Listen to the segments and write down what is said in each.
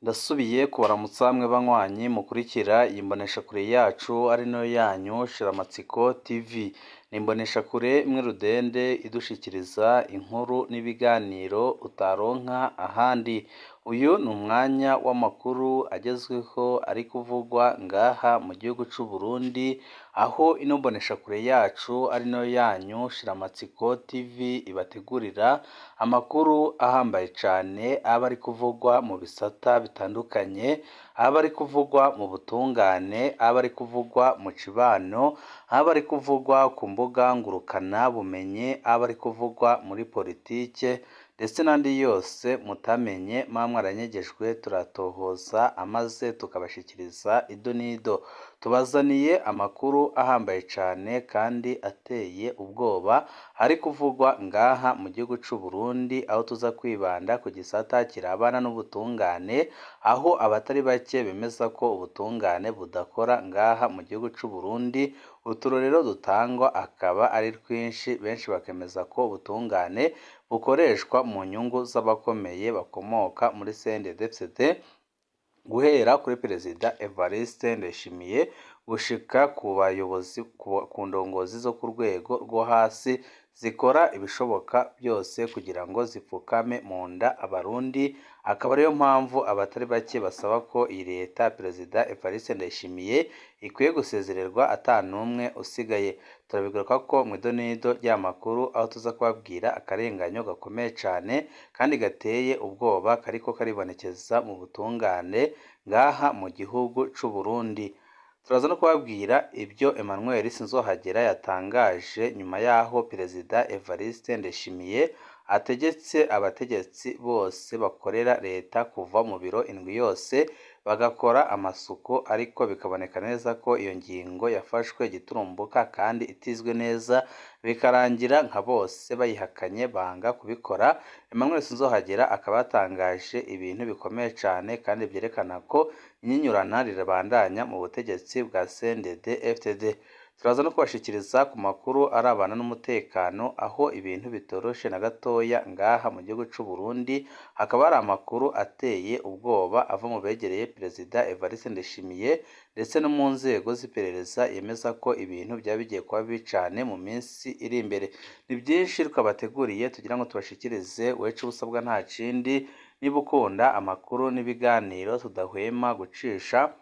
Ndasubiye kubaramutsa mwe banywanyi mukurikira iyi mboneshakure yacu ari nayo yanyu Shiramatsiko TV. Ni imboneshakure imwe rudende idushikiriza inkuru n'ibiganiro utaronka ahandi. Uyu ni umwanya w'amakuru agezweho ari kuvugwa ngaha mu gihugu c'u Burundi, aho ino mboneshakure yacu ari nayo yanyu Shiramatsiko TV ibategurira amakuru ahambaye cane aba ari kuvugwa mu bisata bitandukanye, aba ari kuvugwa mu butungane, aba ari kuvugwa mu cibano, aba ari kuvugwa ku mbuga ngurukana bumenyi, aba ari kuvugwa muri politike ndetse n'andi yose mutamenye muba mwaranyegejwe turatohoza amaze tukabashikiriza ido n'ido. Tubazaniye amakuru ahambaye cane kandi ateye ubwoba ari kuvugwa ngaha mu gihugu c'u Burundi, aho tuza kwibanda ku gisata kirabana n'ubutungane, aho abatari bake bemeza ko ubutungane budakora ngaha mu gihugu c'u Burundi, uturorero dutangwa akaba ari twinshi, benshi bakemeza ko ubutungane bukoreshwa mu nyungu z'abakomeye bakomoka muri CNDD-FDD, guhera kuri Perezida Evariste Ndayishimiye gushika ku bayobozi ku ndongozi zo ku rwego rwo hasi zikora ibishoboka byose kugira ngo zipfukame mu nda Abarundi, akaba ariyo mpamvu abatari bake basaba ko iyi leta Perezida Evariste Ndayishimiye ikwiye gusezererwa ata n'umwe usigaye. Turabigaruka ko mu idonido ry'amakuru aho tuza kubabwira akarenganyo gakomeye cane kandi gateye ubwoba kariko karibonekeza mu butungane ngaha mu gihugu c'u Burundi. Turaza no kubabwira ibyo Emmanuel Sinzohagera yatangaje nyuma y'aho Perezida Evariste Ndayishimiye ategetse abategetsi bose bakorera leta kuva mu biro indwi yose bagakora amasuku, ariko bikaboneka neza ko iyo ngingo yafashwe giturumbuka kandi itizwe neza, bikarangira nka bose bayihakanye banga kubikora. Emmanuel Sinzohagera akaba yatangaje ibintu bikomeye cane kandi vyerekana ko inyinyurana rirabandanya mu butegetsi bwa CNDD FDD. Turaza no kubashikiriza ku makuru arabana n'umutekano, aho ibintu bitoroshe na gatoya ngaha mu gihugu c'u Burundi, hakaba hari amakuru ateye ubwoba ava mu begereye Perezida Evariste Ndayishimiye ndetse no mu nzego z'iperereza yemeza ko ibintu byaba bigiye kuba bibi cane mu minsi iri imbere. Ni byinshi twabateguriye tugira ngo tubashikirize, wewe ico usabwa nta kindi, niba ukunda amakuru n'ibiganiro tudahwema gucisha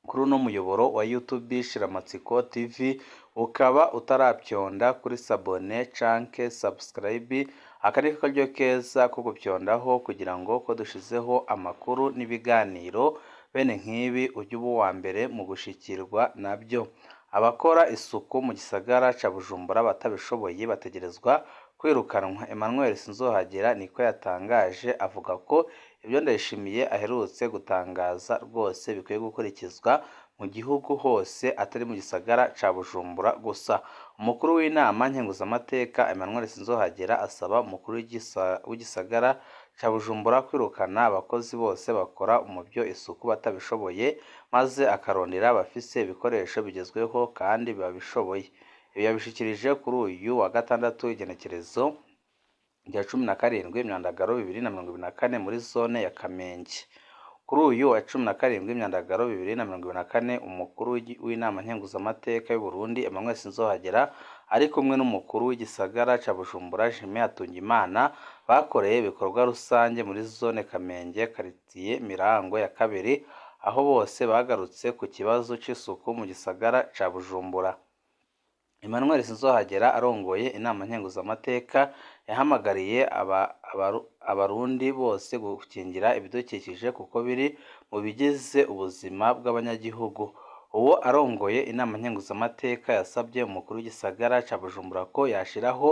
kuri uno muyoboro wa YouTube Shiramatsiko TV, ukaba utarapyonda kuri s'abonner canke subscribe, aka ni karyo keza ko gupyondaho kugira ngo ko dushizeho amakuru n'ibiganiro bene nk'ibi ujye uba uwa mbere mu gushikirwa nabyo. Abakora isuku mu gisagara ca Bujumbura batabishoboye bategerezwa kwirukanwa. Emmanuel Sinzohagera niko yatangaje, avuga ko ibyo Ndayishimiye aherutse gutangaza rwose bikwiye gukurikizwa mu gihugu hose atari mu gisagara ca Bujumbura gusa. Umukuru w'inama nkenguzamateka Emmanuel Sinzohagera asaba umukuru w'igisagara ca Bujumbura kwirukana abakozi bose bakora mu byo isuku batabishoboye, maze akarondera abafise ibikoresho bigezweho kandi babishoboye. Ibi yabishikirije kuri uyu wa gatandatu igenekerezo rya 17 Myandagaro 2024 muri zone ya Kamenge. Kuri uyu wa 17 Myandagaro 2024, umukuru w'inama nkenguzamateka y'u Burundi Emmanuel Sinzohagera ari kumwe n'umukuru w'igisagara ca Bujumbura Jimmy Hatungimana bakoreye ibikorwa rusange muri zone Kamenge karitiye Mirango ya kabiri, aho bose bagarutse ku kibazo c'isuku mu gisagara ca Bujumbura. Emmanuel Sinzohagera arongoye inama nkenguzamateka yahamagariye abarundi bose gukingira ibidukikije kuko biri mu bigize ubuzima bw'abanyagihugu. Uwo arongoye inama nkenguzamateka yasabye umukuru w'igisagara ca Bujumbura ko yashiraho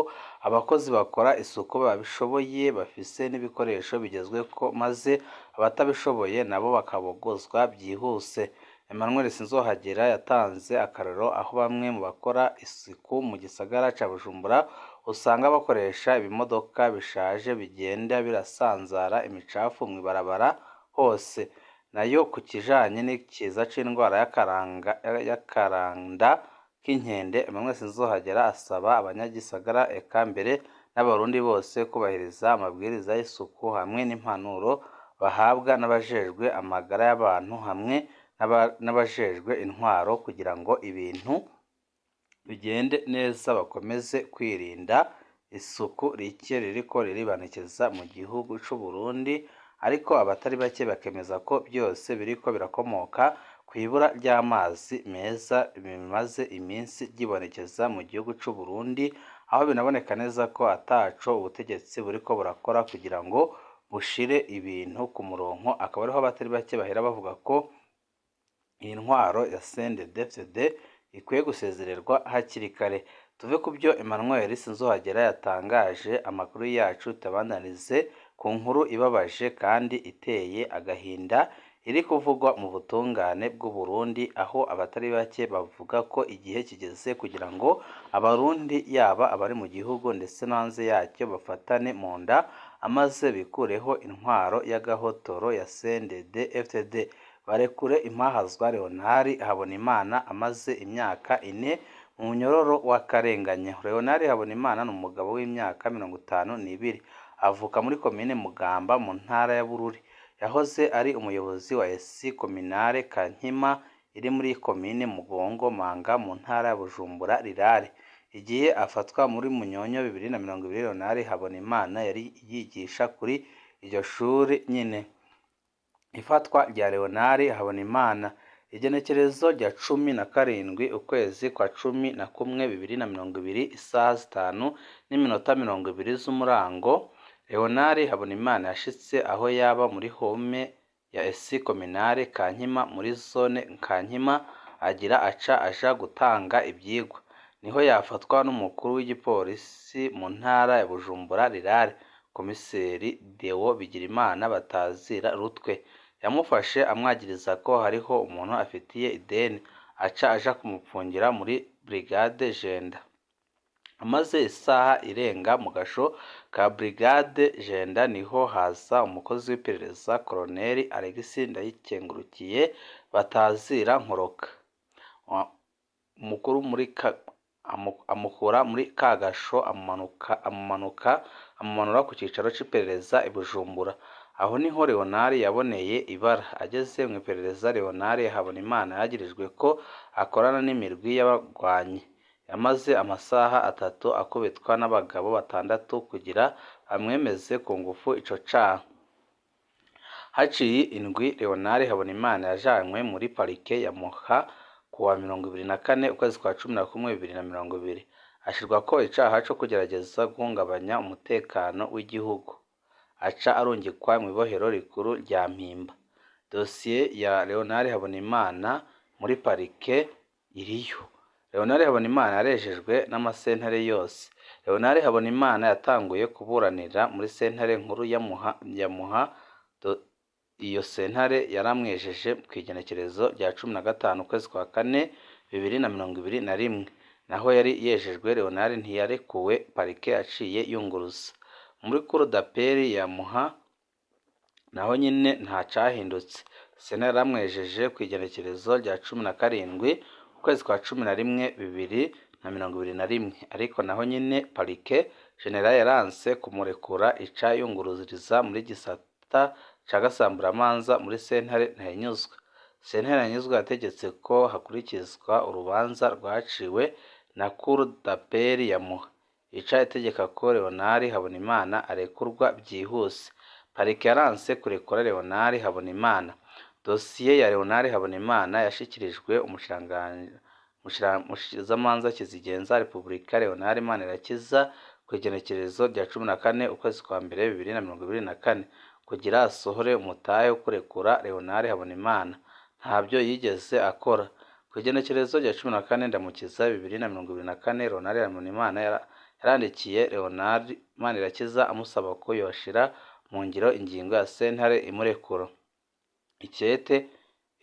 abakozi bakora isuku babishoboye bafise n'ibikoresho bigezweho, maze abatabishoboye nabo bakabogozwa byihuse. Emmanuel Sinzohagera yatanze akarorero aho bamwe mu bakora isuku mu gisagara ca Bujumbura usanga bakoresha ibimodoka bishaje bigenda birasanzara imicafu mw'ibarabara hose. Nayo ku kijanye n'ikiza c'indwara y'akaranda k'inkende, Emmanuel Sinzohagera asaba abanyagisagara eka mbere n'Abarundi bose kubahiriza amabwiriza y'isuku hamwe n'impanuro bahabwa n'abajejwe amagara y'abantu hamwe n'abajejwe intwaro kugira ngo ibintu bigende neza, bakomeze kwirinda isuku rike ririko riribonekeza mu gihugu c'u Burundi, ariko abatari bake bakemeza ko byose biriko birakomoka kw'ibura ry'amazi meza bimaze iminsi ryibonekeza mu gihugu c'u Burundi, aho binaboneka neza ko ataco ubutegetsi buriko burakora kugira ngo bushire ibintu ku murongo. Akaba ariho abatari bake bahera bavuga ko iyi ntwaro ya CNDD-FDD ikwiye gusezererwa hakiri kare. Tuve ku byo Emmanuel Sinzohagera yatangaje, amakuru yacu tuyabandanirize ku nkuru ibabaje kandi iteye agahinda iri kuvugwa mu butungane bw'u Burundi, aho abatari bake bavuga ko igihe kigeze kugira ngo Abarundi yaba abari mu gihugu ndetse no hanze yacyo bafatane mu nda, amaze bikureho intwaro y'agahotoro ya CNDD-FDD, barekure impahazwa Leonard Habonimana amaze imyaka 4 mu munyororo w'akarengane. Leonard Habonimana ni umugabo w'imyaka 52, avuka muri komine Mugamba mu ntara ya Bururi. Yahoze ari umuyobozi wa ES Communale Kankima iri muri komine Mugongo Manga mu ntara ya Bujumbura Rirare. Igihe afatwa muri Munyonyo 2020, Leonard Habonimana yari yigisha kuri iryo shuri nyine. Ifatwa rya Leonard Habonimana: igenekerezo rya 17 ukwezi kwa 11 2020, isaha 5:20 z'umurango, Leonard Habonimana yashitse aho yaba muri home ya ES Communale Kankima muri zone Kankima, agira aca aja gutanga ivyigwa. Niho yafatwa n'umukuru w'igipolisi mu ntara ya Bujumbura Rirare, komiseri Deo Bigirimana batazira Rutwe. Yamufashe amwagiriza ko hariho umuntu afitiye ideni, aca aja kumupfungira muri Brigade Jenda. Amaze isaha irenga mu gasho ka Brigade Jenda, niho haza umukozi w'iperereza Colonel Alexis Ndayikengurukiye batazira Nkoroka, umukuru muri amukura muri ka gasho, amumanura ku cicaro c'iperereza i Bujumbura. Aho niho Leonard yaboneye ibara. Ageze mu iperereza, Leonard Habonimana yagirijwe ko akorana n'imirwi y'abagwanyi. Yamaze amasaha 3 akubitwa n'abagabo 6 kugira bamwemeze ku ngufu ico caha. Haciye indwi, Leonard Habonimana yajanywe muri parike ya Muha kuwa 24 ukwezi kwa 11 2020, ashirwako icaha co kugerageza guhungabanya umutekano w'igihugu, aca arungikwa mw'ibohero rikuru rya Mpimba. Dosiye ya Leonard Habonimana muri parike iriyo. Leonard Habonimana yarejejwe n'amasentare yose. Leonard Habonimana yatanguye kuburanira muri sentare nkuru ya Muha. Iyo sentare yaramwejeje kw'igenekerezo rya 15 ukwezi kwa kane 2021. Naho yari yejejwe, Leonard ntiyarekuwe, parike yaciye yunguruza. Muri cour d'appel ya Muha naho nyine nta cahindutse. Sentare yaramwejeje kw'igenekerezo rya 17 ukwezi kwa 11 2021, ariko naho nyine parike general yaranse kumurekura, ica yungururiza muri gisata ca gasamburamanza muri sentare Ntahinyuzwa. Sentare Ntahinyuzwa yategetse ko hakurikizwa urubanza rwaciwe na cour d'appel ya Muha, ica itegeka ko Leonard Habonimana arekurwa byihuse. Parike yaranse kurekura Leonard Habonimana. Dosiye ya Leonard Habonimana yashikirijwe umushikirizamanza kizigenza Repubulika Leonard Manirakiza kw'igenekerezo rya 14 ukwezi kwa mbere 2024 kugira asohore umutahe wo kurekura Leonard Habonimana. Ntabyo yigeze akora. Ku igenekerezo rya 14 Ndamukiza 2024, Leonard Habonimana yarandikiye Leonard Manirakiza amusaba ko yoshira mu ngiro ingingo ya sentare imurekura.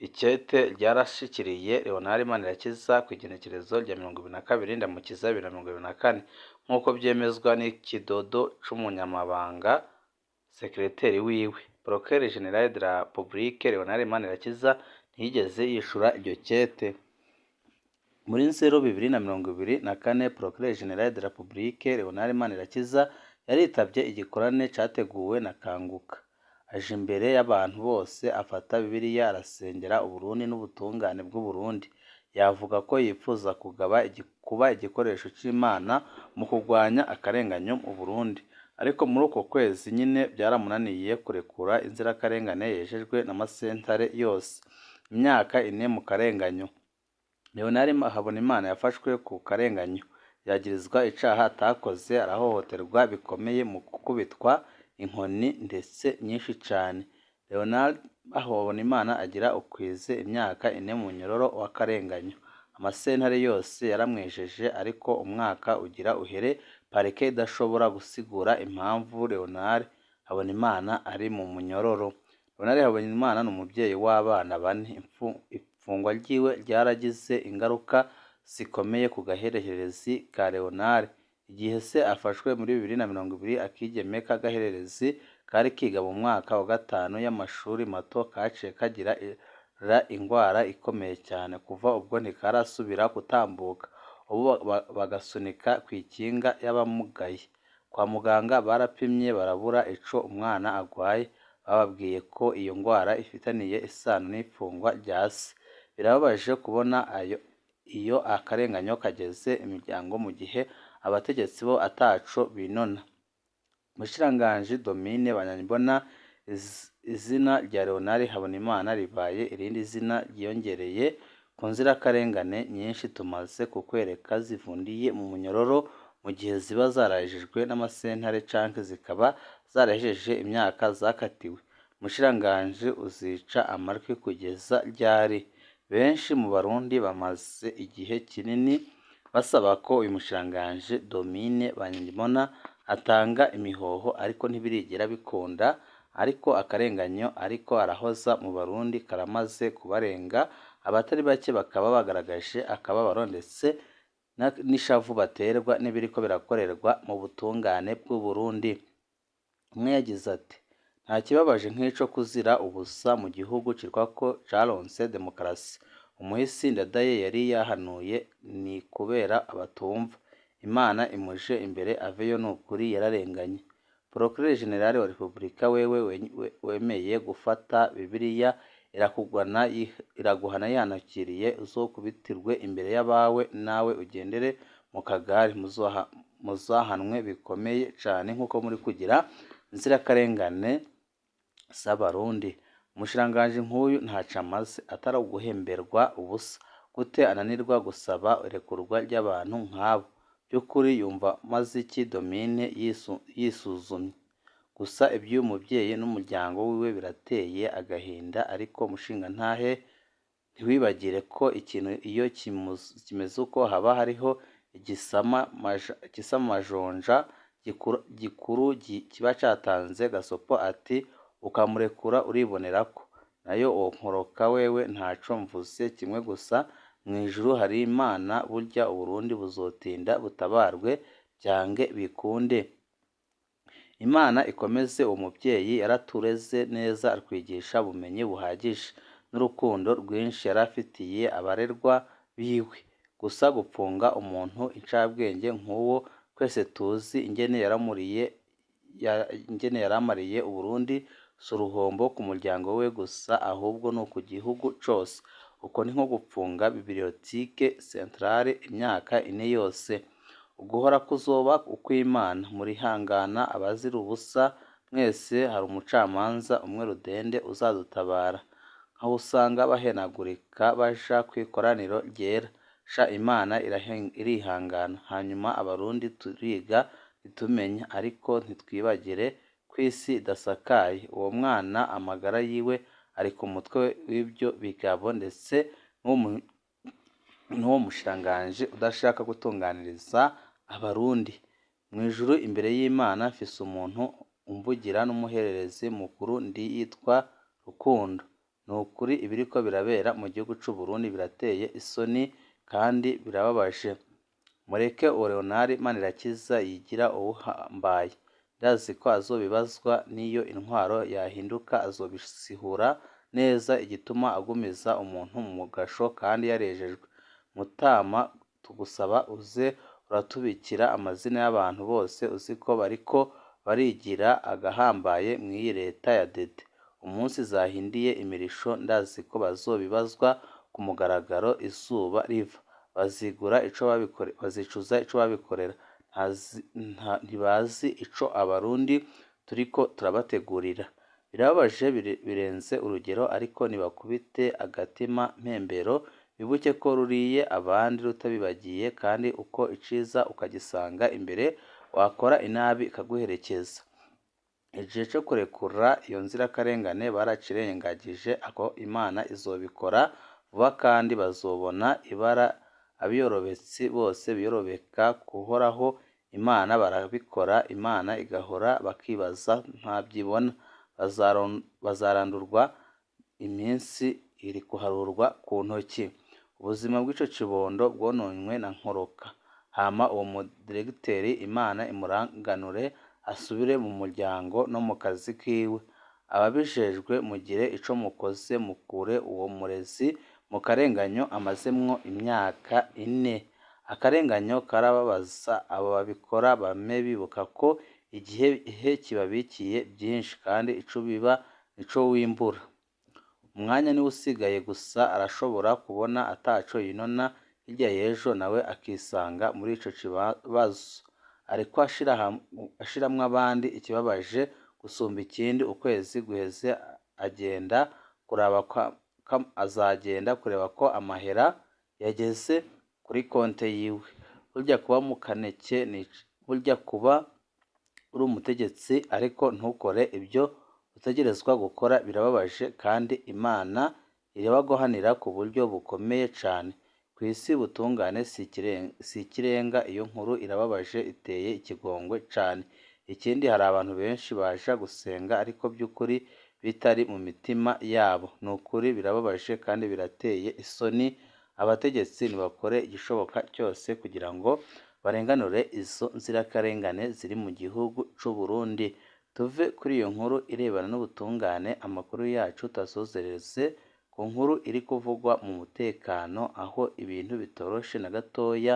Ikete ryarashikiriye Leonard Manirakiza ku igenekerezo rya 22 Ndamukiza 2024, nk'uko byemezwa n'ikidodo c'umunyamabanga sekereteri wiwe. Procureur General de la République Leonard Manirakiza ntiyigeze yishura iryo kete. Muri Nzero 2024, Procureur General de la République Leonard Manirakiza yaritavye igikorane categuwe na Kanguka. Aja imbere y'abantu bose afata Bibiliya arasengera Uburundi n'ubutungane bw'Uburundi. Yavuga ko yipfuza kuba igikoresho c'Imana mu kugwanya akarenganyo mu Burundi. Ariko muri uko kwezi nyine byaramunaniye kurekura inzirakarengane yejejwe n'amasentare yose. Imyaka 4 mu karenganyo. Leonard Habonimana yafashwe ku karenganyo, yagirizwa icaha atakoze, arahohoterwa bikomeye mu gukubitwa inkoni ndetse nyinshi cane. Leonard Habonimana agira ukwize imyaka 4 mu munyororo w'akarenganyo. Amasentare yose yaramwejeje, ariko umwaka ugira uhere parike idashobora gusigura impamvu Leonard Habonimana ari mu munyororo. Leonard Habonimana ni umuvyeyi w'abana 4. Ifungwa ryiwe ryaragize ingaruka zikomeye ku gahererezi ka Leonard. Igihe se afashwe muri 2020, akigeme k'agahererezi kari kiga mu mwaka wa 5 y'amashuri mato kaciye kagira ingwara ikomeye cyane. Kuva ubwo ntikarasubira gutambuka, ubu bagasunika kw'ikinga y'abamugaye. Kwa muganga barapimye barabura ico umwana agwaye, bababwiye ko iyo ngwara ifitaniye isano n'ifungwa rya se. Birababaje kubona iyo akarenganyo kageze imiryango mu gihe abategetsi bo ataco binona. Umushikiranganji Domine Banyankimbona, izina rya Leonard Habonimana ribaye irindi zina ryiyongereye ku nzirakarengane nyinshi tumaze kukwereka zivundiye mu munyororo mu gihe ziba zarajejwe n'amasentare canke zikaba zarahejeje imyaka zakatiwe. Umushikiranganji uzica amatwi kugeza ryari? Benshi mu Barundi bamaze igihe kinini basaba ko uyu mushikiranganji Domine Banyankimbona atanga imihoho, ariko ntibirigera bikunda. Ariko akarenganyo ariko arahoza mu Barundi karamaze kubarenga, abatari bake bakaba bagaragaje akababaro ndetse n'ishavu baterwa n'ibiriko birakorerwa mu butungane bw'Uburundi. Umwe yagize ati: nta kibabaje nk'ico kuzira ubusa mu gihugu citwa ko caronse demokarasi. Umuhisi Ndadaye yari yahanuye ni kubera abatumva. Imana imuje imbere aveyo nukuri yararenganye. Procureur General wa Republika, wewe wemeye gufata Bibiliya iraguhana yihanukiriye, uzokubitirwe imbere y'abawe nawe ugendere mu kagari. Muzahanwe bikomeye cane nkuko muri kugira inzirakarengane z'Abarundi. Umushikiranganji nk'uyu ntaco amaze atari uguhemberwa ubusa. Gute ananirwa gusaba irekurwa ry'abantu nk'abo? By'ukuri yumva maze iki Domine yisuzumye? Gusa iby'uyu muvyeyi n'umuryango wiwe birateye agahinda, ariko mushingantahe ntiwibagire ko ikintu iyo kimeze uko haba hariho igisamajonja gikuru kiba catanze gasopo ati ukamurekura uribonerako. Nayo uwo nkoroka wewe ntaco mvuze, kimwe gusa mw'ijuru hari Imana, burya Uburundi buzotinda butabarwe byange bikunde. Imana ikomeze uwo muvyeyi, yaratureze neza atwigisha ubumenyi buhagije n'urukundo rwinshi yarafitiye abarerwa biwe. Gusa gupfunga umuntu incabwenge nk'uwo twese tuzi ingene yaramariye Uburundi si uruhombo ku muryango we gusa ahubwo no ku gihugu cose. Uko ni nko gupfunga Bibliothèque Centrale imyaka 4 yose. Uguhora kuzoba ukw'Imana. Murihangana abazira ubusa mwese, hari umucamanza umwe rudende uzadutabara. Nkaho usanga bahenagurika baja kw'ikoraniro ryera. Sha Imana irihangana. Hanyuma Abarundi turiga ntitumenya, ariko ntitwibagire ko isi idasakaye. Uwo mwana amagara yiwe ari ku mutwe w'ivyo bigabo, ndetse n'uwo mushikiranganji udashaka gutunganiriza Abarundi. Mw'ijuru imbere y'Imana mfise umuntu umvugira n'umuhererezi mukuru ndi yitwa Rukundo. Nukuri ibiriko birabera mu gihugu c'Uburundi birateye isoni kandi birababaje. Mureke uwo Leonard Manirakiza yigira uwuhambaye. Ndazi ko azobibazwa n'iyo intwaro yahinduka, azobisihura neza igituma agumiza umuntu mu gasho kandi yarejejwe. Mutama tugusaba uze uratubikira amazina y'abantu bose uzi ko bariko Barigira agahambaye mw'iyi leta ya Dede. Umunsi zahindiye imirisho ndazi ko bazobibazwa ku mugaragaro izuba riva. Bazigura ico babikore, bazicuza ico babikorera. Ntibazi ico Abarundi turiko turabategurira. Birababaje birenze urugero, ariko nibakubite agatima mpembero, bibuke ko ruriye abandi rutabibagiye, kandi uko iciza ukagisanga imbere, wakora inabi ikaguherekeza. Igihe co kurekura iyo nzirakarengane baracirengagije, ako Imana izobikora vuba kandi bazobona ibara. Abiyorobetsi bose biyorobeka kuhoraho Imana barabikora, Imana igahora bakibaza ntavyibona. Bazarandurwa, iminsi iri kuharurwa ku ntoki. Ubuzima bw'ico kibondo bwononywe na nkoroka. Hama uwo mudiregiteri Imana imuranganure asubire mu muryango no mu kazi kiwe. Ababijejwe mugire ico mukoze mukure uwo murezi mu karenganyo amazemwo imyaka 4. Akarenganyo karababaza, abo babikora bame bibuka ko igihe kibabikiye byinshi, kandi ico ubiba nico wimbura. Umwanya niwo usigaye gusa, arashobora kubona ataco yinona, hirya y'ejo nawe akisanga muri ico kibazo. Ariko ashiramwo abandi. Ikibabaje gusumba ikindi, ukwezi guheze agenda kuraba azagenda kureba ko amahera yageze kuri konte yiwe. Burya kuba mu kaneke, burya kuba uri umutegetsi ariko ntukore ibyo utegerezwa gukora birababaje, kandi Imana irabaguhanira ku buryo bukomeye cane. Kw'isi ubutungane si ikirenga. Iyo nkuru irababaje, iteye ikigongwe cane. Ikindi, hari abantu benshi baja gusenga ariko by'ukuri bitari mu mitima yabo. Ni ukuri birababaje kandi birateye isoni. Abategetsi nibakore igishoboka cyose kugira ngo barenganure izo nzirakarengane ziri mu gihugu c'u Burundi. Tuve kuri iyo nkuru irebana n'ubutungane, amakuru yacu tuyasozereze ku nkuru iri kuvugwa mu mutekano, aho ibintu bitoroshe na gatoya.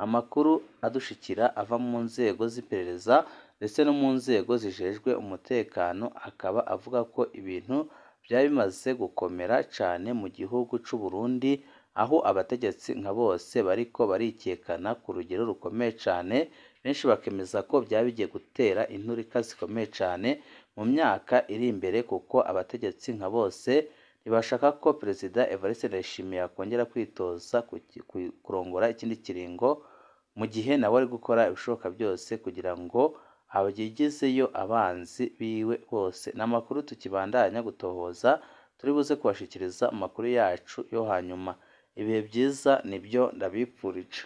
Amakuru adushikira ava mu nzego z'iperereza ndetse no mu nzego zijejwe umutekano akaba avuga ko ibintu byari bimaze gukomera cane mu gihugu c'u Burundi, aho abategetsi nka bose bariko barikekana ku rugero rukomeye cane. Benshi bakemeza ko byaba bigiye gutera inturika zikomeye cane mu myaka iri imbere, kuko abategetsi nka bose ntibashaka ko Perezida Evariste Ndayishimiye yakongera kwitoza kurongora ikindi kiringo, mu gihe nawe ari gukora ibishoboka byose kugira ngo abigizeyo abanzi biwe bose. Ni amakuru tukibandanya gutohoza, turi buze kubashikiriza amakuru yacu yo hanyuma. Ibihe byiza nibyo ndabipfurije.